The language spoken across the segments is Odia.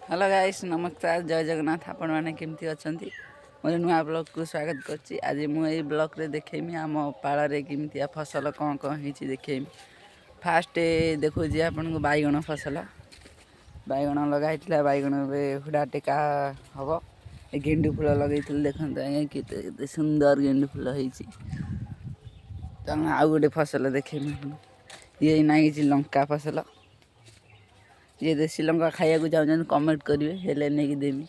ହ୍ୟାଲୋ ଗାଇସ୍, ନମସ୍କାର, ଜୟ ଜଗନ୍ନାଥ। ଆପଣମାନେ କେମିତି ଅଛନ୍ତି? ମୋର ନୂଆ ବ୍ଲଗ୍କୁ ସ୍ୱାଗତ କରୁଛି। ଆଜି ମୁଁ ଏଇ ବ୍ଲଗ୍ରେ ଦେଖେଇମି ଆମ ପାଳରେ କେମିତିଆ ଫସଲ କ'ଣ କ'ଣ ହେଇଛି ଦେଖେଇମି। ଫାଷ୍ଟ ଦେଖାଉଛି ଆପଣଙ୍କୁ ବାଇଗଣ ଫସଲ। ବାଇଗଣ ଲଗା ହେଇଥିଲା, ବାଇଗଣ ଏବେ ହୁଡ଼ା ଟେକା ହେବ। ଏ ଗେଣ୍ଡୁ ଫୁଲ ଲଗେଇଥିଲି, ଦେଖନ୍ତୁ ଆଜ୍ଞା, କେତେ କେତେ ସୁନ୍ଦର ଗେଣ୍ଡୁ ଫୁଲ ହେଇଛି। ତ ଆଉ ଗୋଟେ ଫସଲ ଦେଖେଇମି। ଇଏ ନାଗିଛି ଲଙ୍କା ଫସଲ। ଯିଏ ଦେଶୀ ଲଙ୍କା ଖାଇବାକୁ ଚାହୁଁଛନ୍ତି, କମେଣ୍ଟ କରିବେ, ହେଲେ ନେଇକି ଦେମି।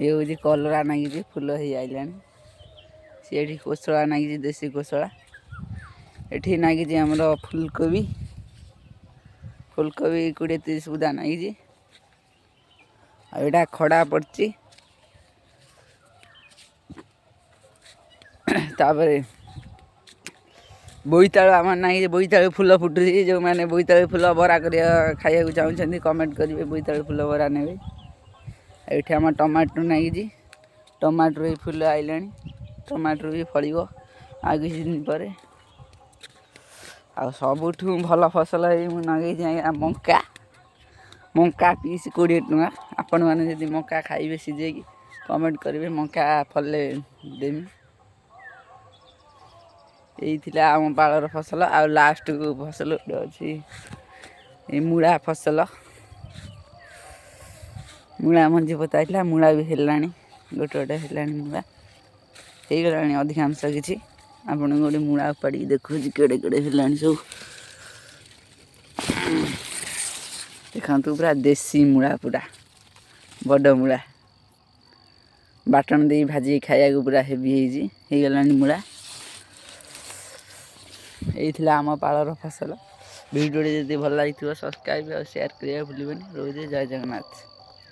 ଇଏ ହେଉଛି କଲରା ନାଗିଛି, ଫୁଲ ହେଇ ଆଇଲାଣି। ସେଠି କୋଶଳା ନାଗିଛି, ଦେଶୀ କୋଶଳା। ଏଠି ନାଗିଛି ଆମର ଫୁଲକୋବି। ଫୁଲକୋବି 20-30 ବୁଦା ନାଗିଛି। ଆଉ ଏଇଟା ଖଡ଼ା ପଡ଼ିଛି। ତାପରେ ବୋଇତାଳୁ ଆମର ନାଗିଛି, ବୋଇତାଳୁ ଫୁଲ ଫୁଟୁଛି। ଯେଉଁମାନେ ବୋଇତାଳୁ ଫୁଲ ବରା କରିବା ଖାଇବାକୁ ଚାହୁଁଛନ୍ତି, କମେଣ୍ଟ କରିବେ, ବୋଇତାଳୁ ଫୁଲ ବରା ନେବେ। ଏଇଠି ଆମ ଟମାଟୋ ନାଗିଛି, ଟମାଟୋ ବି ଫୁଲ ଆଇଲାଣି, ଟମାଟୋ ବି ଫଳିବ ଆଉ କିଛି ଦିନ ପରେ। ଆଉ ସବୁଠୁ ଭଲ ଫସଲ ଏଇ ମୁଁ ଲଗେଇଛି ଆଜ୍ଞା ମଙ୍କା। ମଙ୍କା ପିସ୍ 20 ଟଙ୍କା। ଆପଣମାନେ ଯଦି ମଙ୍କା ଖାଇବେ ସିଝେଇକି, କମେଣ୍ଟ କରିବେ, ମଙ୍କା ଫଳିଲେ ଦେମି। ଏଇ ଥିଲା ଆମ ପାଳର ଫସଲ। ଆଉ ଲାଷ୍ଟକୁ ଫସଲ ଗୋଟେ ଅଛି, ଏଇ ମୂଳା ଫସଲ। ମୂଳା ମଞ୍ଜି ପୋତା ହେଇଥିଲା, ମୂଳା ବି ହେଲାଣି, ଗୋଟେ ଗୋଟେ ହେଲାଣି, ମୂଳା ହେଇଗଲାଣି ଅଧିକାଂଶ କିଛି। ଆପଣଙ୍କୁ ଗୋଟେ ମୂଳା ଉପାଡ଼ିକି ଦେଖାଉଛି କେଡ଼େ କେଡ଼େ ହେଲାଣି ସବୁ। ଦେଖନ୍ତୁ, ପୁରା ଦେଶୀ ମୂଳା, ପୁରା ବଡ଼ ମୂଳା। ବାଟଣ ଦେଇ ଭାଜିକି ଖାଇବାକୁ ପୁରା ହେଭି ହେଇଛି, ହେଇଗଲାଣି ମୂଳା। ଏଇ ଥିଲା ଆମ ପାଳର ଫସଲ। ଭିଡ଼ିଓଟି ଯଦି ଭଲ ଲାଗିଥିବ, ସବସ୍କ୍ରାଇବ୍ ଆଉ ସେୟାର କରିବାକୁ ଭୁଲିବେନି। ରହୁଛି, ଜୟ ଜଗନ୍ନାଥ।